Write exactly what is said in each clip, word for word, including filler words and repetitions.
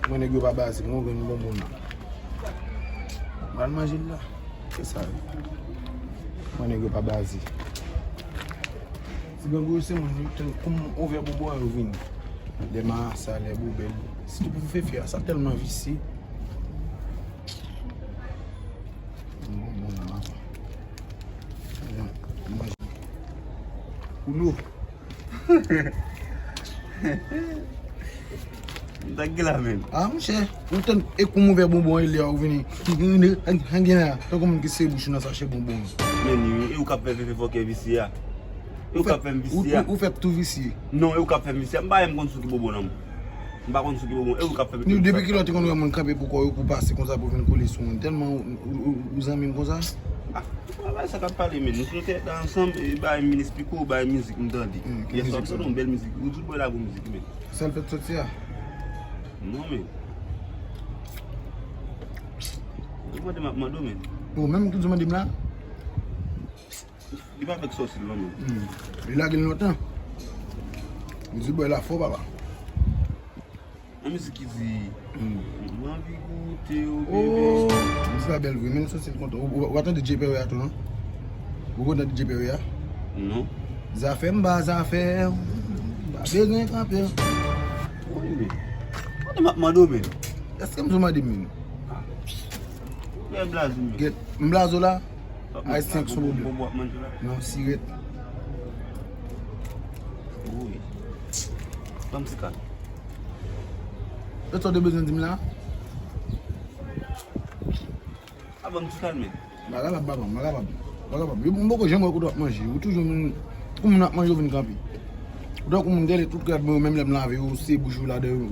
Mwen nèg yo pa baze, mwen grenn bonbon nan. Mwen al manje l la. Se sa wi. Mwen nèg yo pa baze. Ti grangou yo se moun yo tann koum ouvè bonbon an yo vini. Lè masa, lè boubèl. Sitou pou fefe a, sa tèlman visye. Bonbon nan apa. Manje. Koulo. M ta gen la menm. Ah, monchè, ou tann e koum ouvè bonbon e lè ou vini. Tankou moun ki sere bouch ou nan sachè bonbon. Men, e ou k ap fè fefe fòkè visye a. E ou k ap fè m visye a. Ou fè tou visye. Non, e ou k ap fè m visye a. M pa menm konn sou ki bonbon nan m. M pa konn sou ki bonbon. E ou k ap fè m visye a. Depi kilè w te konn wè moun kanpe pou kò yo pou pase konsa pou vin kole sou moun? Tèlman ou, ou, ou, ou zanmi m konsa? Ah, bagay sa k ap pale, men. Nou sou tèt la ansanm, e bagay m vin esplike w, bagay mizik m tande. Yè swa m tande yon bèl mizik. Ou tout bò la gwo mizik, men. Sa l fèt soti a? Non, men. Ou mande m ap mande w, men. Ou menm ki di w mande m la? Li pa fèk sòsi l non, men. Hmm. Li lage l lontan. Li di bòy la fò, papa. Yon mizik ki di, hmm, m anvi goute w, bebe. Oh, mizik la bèl vre, men sòsi l kontan. Ou, ou, ou pa tande Dje Père a tou, non? Ou konn tande Dje Père a? Non. Zafè m ba zafè, m pa bezwen kanpe. Wi, men. Mande m ap mande w, men. Èske m sou mande m, men? Ah. Ou gen blaze, men. Gèt, m blaze w la? Ay, senk sou pwoblèm. Bonbon ap manje la. Non, sirèt. Wi. Ban m ti kal. Sa w te bezwen di m la? A, ban m ti kal, men. M pa kapab, papa, m pa kapab. M pa kapab. M poko janm wè kote w ap manje. Ou toujou vin, kou moun ap manje, ou vin kanpe. Ou tankou moun gade tout rad mwen yo, menm lè m lave yo, se bouch ou ladan yo.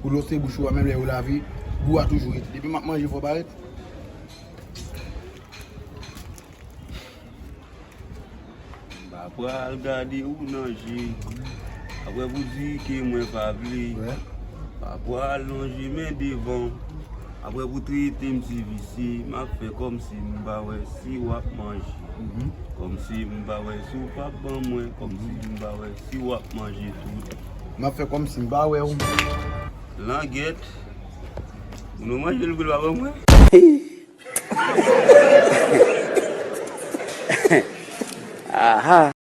Ou lò se bouch ou a, menm lè yo lave, gou a toujou rete. Depi m ap manje, fò w pa ret. M pa pral gade w nan je. Apre pou di ke mwen pa vle. M pa pral lonje men devan w. Apre pou trete m ti visye, m ap fè kòmsi m pa wè si w ap manje. Kòmsi m pa wè si w p ap ban mwen, kòmsi m pa wè si w ap manje tout. M ap fè kòmsi m pa wè w. Langèt. Moun ou manje l pou l pa ban mwen. Aha.